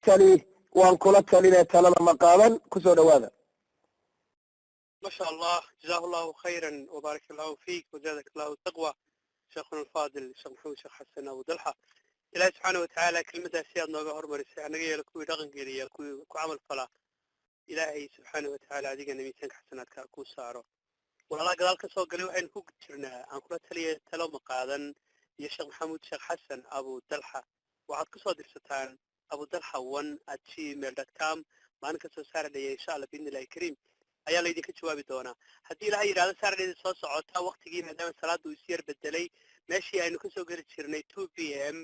Tali waan kula talinee, talada ma qaadan. Kusoo dhawaada. ما شاء الله، جزاه الله خيرا وبارك الله فيك وزادك الله تقوى، شيخنا الفاضل الشيخ محمود شيخ حسن أبو دلحة. Ilaahi subxaana watacaala kelmadaasi aad nooga hormarisay anaga yeelo kuwii dhaqan geliya, kuwii ku camal falaa. Ilaahay subxaana watacaala adigana miisaanka xasanaadka ku saaro. Walaalaha gadaal ka soo galay, waxaynu ku jirnaa aan kula taliya talo ma qaadan iyo Sheekh Maxamuud Sheekh Xasan Abu Dalxa. Waxaad kusoo dirsataan abudalxa1@gmail.com. Maalin kastoo Saturday, insha Allah biidni illahi kariim, ayaa laydinka jawaabi doonaa haddii Ilahay yidhahdo. Saturday soo socota waktigii, maadaama salaada uu is yar bedelay, meeshii aynu kasoo geli jirnay 2 p.m.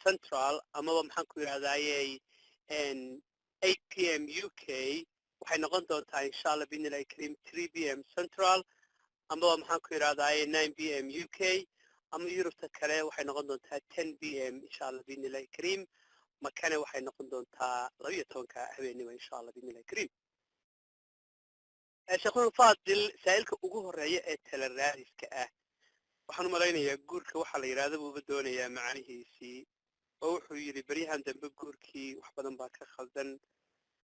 Central amaba, maxaan ku yidhahdayey, 8 p.m. UK, waxay noqon doontaa insha Allah biidni illahi kariim 3 p.m. Central amaba, maxaan ku yidhahdaye, 9 p.m. UK, ama Yurubta kale waxay noqon doontaa 10 p.m. insha Allah biidni illahi kariim. Makane waxay noqon doontaa 12-ka habeenimo insha Allah biidni illahi kariim. Sheekhul Faadil, saa'ilka ugu horeeya ee tala raadiska ah, waxaan u malaynayaa guurka waxaa la yidhahda buuba doonayaa macnihiisii, oo wuxuu yidhi beryahan dambe guurkii wax badan baa ka khaldan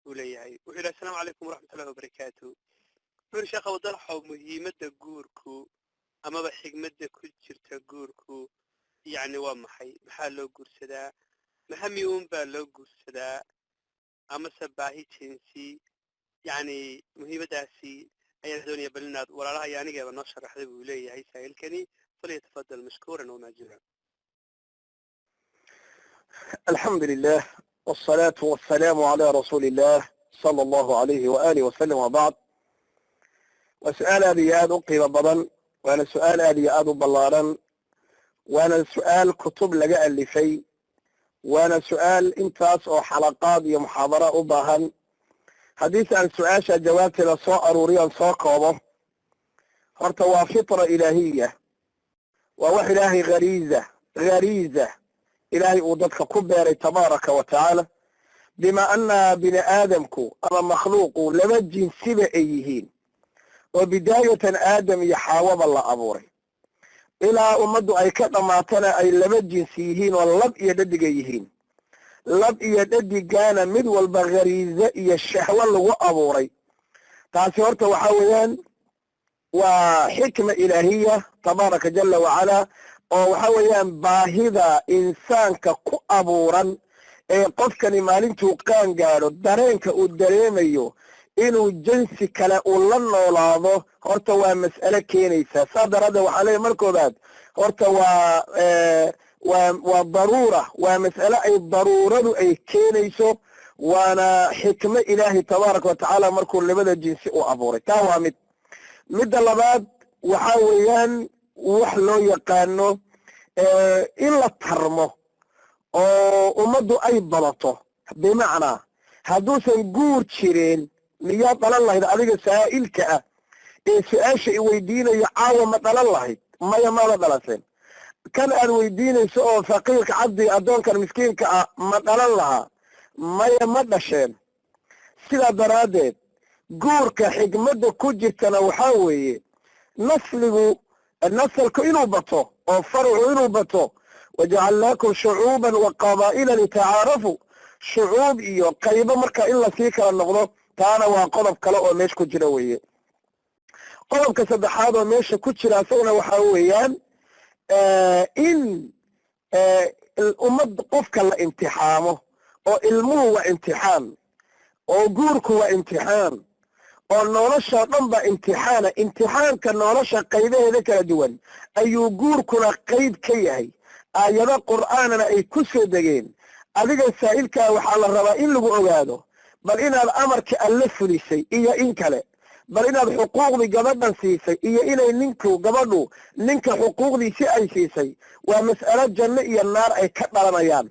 buu leeyahay. Wuxuu yidhi: "Assalaamu calaykum waraxmatullahi wabarakaatu." Wuxuu yidhi: "Sheekh Abudalxow, muhiimadda guurku amaba xigmadda ku jirta guurku yacni waa maxay? Maxaa loo guursadaa? Mahami uun baa loo guursadaa amase baahi jinsi? Yacni muhiimaddaasi ayaan doonaya bal inaad walaalaha iyo anigeeba noo sharaxday," buu leeyahay saa'ilkani. Falyatafadal mashkuuran wamaajuura. الحمد لله والصلاة والسلام على رسول الله صلى الله عليه وآله وسلم، وبعد. Waa su-aal aad iyo aad u qiimo badan, waana su-aal aad iyo aad u ballaaran, waana su-aal kutub laga alifay, waana su-aal intaas oo xalaqaad iyo muxaadara u baahan. Haddiise aan su-aasha jawaabteeda soo aruuriyan soo koobo, horta waa fitra ilaahiya, waa wax Ilaahay ghariiza ghariiza Ilaahay uu dadka ku beeray tabaaraka wa tacaala. Bima ana bini aadamku ama makhluuqu laba jinsiba ay yihiin, oo bidaayatan Aadam iyo Xaawaba la abuuray, ilaa ummaddu ay ka dhammaatana ay laba jinsi yihiin oo lab iyo dhadiga yihiin, lab iyo dhadigaana mid walba khariize iyo shahwo lagu abuuray. Taasi horta waxa weeyaan waa xikma ilaahiya tabaaraka jala wacala, oo waxa weeyaan baahida insaanka ku abuuran ee qofkani maalintuu qaan gaadho dareenka uu dareemayo inuu jinsi kale uu la noolaado, horta waa mas'ale keenaysa. Saa daraaddeed waxaa leeyahy, mar koobaad horta waa daruura, waa mas'ale ay daruuradu ay keenayso, waana xikmo Ilaahay tabaaraka wa tacaala markuu labada jinsi u abuuray. Taa waa mid. Midda labaad waxa weeyaan wax loo yaqaano in la tarmo oo ummaddu ay badato. Bimacnaa, hadduusan guur jirin, miyaad dhalan lahayd adiga saa'ilka ah ee su-aasha i weydiinayo caawa? Ma dhalan lahayd? Maya, maada dhalaseen. Kan aad weydiinayso oo faqiirka, cabdiga, addoonkan miskiinka ah, ma dhalan lahaa? Maya, ma dhasheen. Sidaa daraaddeed guurka xikmadda ku jirtana waxaa weeye nasligu, nasalku inuu bato oo farcu inuu bato. Wajacalnaakum shucuuban wa qabaa'ila litacaarafuu, shucuub iyo qaybo marka in lasii kala noqdo. Taana waa qodob kale oo meesha ku jira weeye. Qodobka saddexaad oo meesha ku jira isagana waxaa weeyaan in ummad qofka la imtixaamo, oo ilmuhu waa imtixaan, oo guurku waa imtixaan, oo nolosha dhan ba imtixaana. Imtixaanka nolosha qaybaheeda kala duwan ayuu guurkuna qayb ka yahay, aayado Qur'aanana ay ku soo degeen. Adiga saa'ilkaa waxaa la rabaa in lagu ogaado bal inaad amarka Alle fulisay iyo in kale, bal inaad xuquuqdii gabadhan siisay iyo inay ninku gabadhu ninka xuquuqdiisi ay siisay. Waa mas'alo janno iyo naar ay ka dhalanayaan.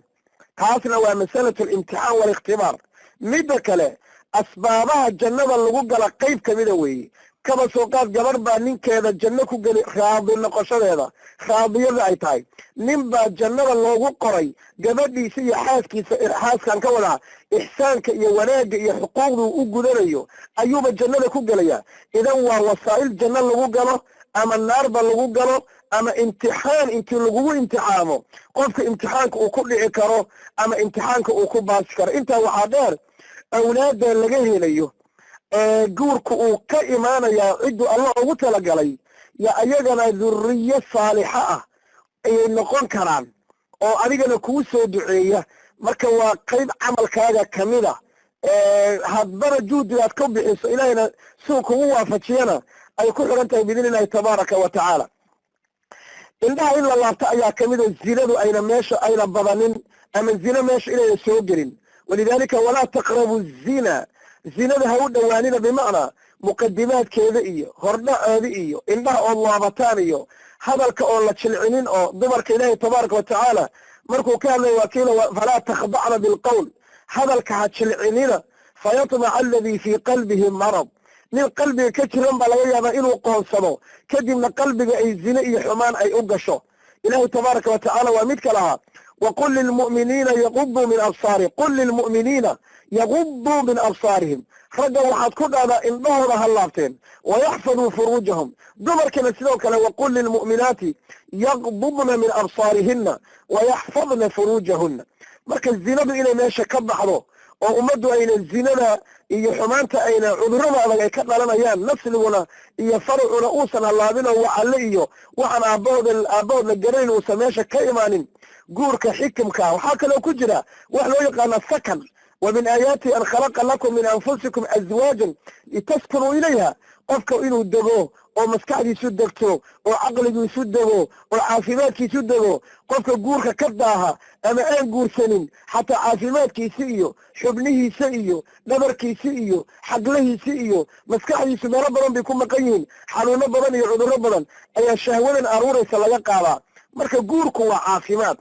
Taasna waa masalatu alimtixaan waalikhtibaar. Midda kale, asbaabaha jannada lagu gala qayb kamida weeye. Kaba soo qaad gabadh baa ninkeeda janno ku geli raadi noqoshadeeda raadiyada ay tahay. Nin baa jannada loogu qoray gabadhiisa iyo xaaskiisa, xaaskan ka wadaa, ixsaanka iyo wanaagga iyo xuquuqduu u gudanayo ayuuba jannada ku gelaya. Idan waa wasaa'il janno lagu galo ama naarba lagu galo. Ama imtixaan intii lagugu imtixaamo qofka imtixaanka uu ku dhici karo ama imtixaanka uu ku baasi karo. Intaa waxaa dheer, awlaadda laga helayo ee guurka uu ka imaanayaa cidduu Allah ugu talagalay, ya ayagana dhuriyo saalixa ah ayay noqon karaan oo adigana kuu soo duceeya. Marka waa qayb camalkaaga kamid a, hadbana juhdigaad ka bixiso, Ilaahayna suu kugu waafajiyana ay ku xiran tahay, biidni Illahi tabaaraka wa tacaala. Indhaha in la laabto ayaa kamid a, zinadu ayna meesha ayna badanin ama zina meesha inayna soo gelin. Walidaalika walaa taqrabu zina, zinada ha u dhowaanina, bimacnaa muqadimaadkeeda iyo hordhaceeda iyo indhaha ood laabataan iyo hadalka oon la jilcinin. Oo dumarka Ilaahay tabaaraka watacaala markuu ka hadlaya waa kiila falaa takhdacna bilqowl, hadalka ha jilcinina, fayatmaca aladii fii qalbihi marad. Nin qalbiga ka jiran baa laga yaabaa inuu qoonsado, kadibna qalbiga ay zine iyo xumaan ay u gasho. Ilaahay tabaaraka watacaala waa midka lahaa waqul lilmu'miniina yaquduu min absaarihim, qul lilmu'miniina yaguduu min absaarihim, ragga waxaad ku dhahdaa indhahooda ha laabteen, wayaxfaduu furuujahum. Dumarkana sidoo kale waqul lilmu'minaati yaqdudna min absaarihina wayaxfadna furuujahuna. Marka zinadu inay meesha ka baxdo oo ummaddu ayna zinada iyo xumaanta ayna cudurrada adag ay ka dhalanayaan, nasliguna iyo farcuna uusan hallaabin oo wacalle iyo waxaan aabbahood la garanayn uusan meesha ka imaanin. Guurka xikimka waxaa kaloo ku jira wax loo yaqaana sakan. Wa min aayaatihi an khalaqa lakum min anfusikum azwaajan litaskunuu ilayha. Qofka inuu dego oo maskaxdiisu degto oo caqligiisu dego oo caafimaadkiisu dego. Qofka guurka ka daaha ama aan guursanin, xataa caafimaadkiisa iyo xubnihiisa iyo dhabarkiisa iyo xaglahiisa iyo maskaxdiisu meelo badan bay ku maqan yihiin. Xanuuno badan iyo cudurro badan ayaa shahwadan aruuraysa laga qaadaa. Marka guurku waa caafimaad,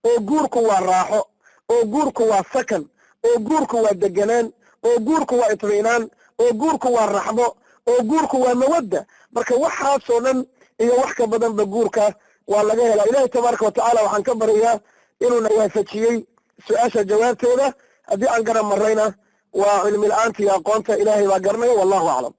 oo guurku waa raaxo, oo guurku waa sakan, oo guurku waa deganaan, oo guurku waa itmiinaan, oo guurku waa raxmo, oo guurku waa mawadda. Marka waxaasoo dhan iyo wax ka badanba guurka waa laga helaa. Ilaahay tabaaraka watacaala waxaan ka baryayaa inuuna waafajiyey su-aasha jawaabteeda. Haddii aan garan marrayna, waa cilmi la-aanta iyo aqoonta, Ilaahay baa garanaya. Wallahu aclam.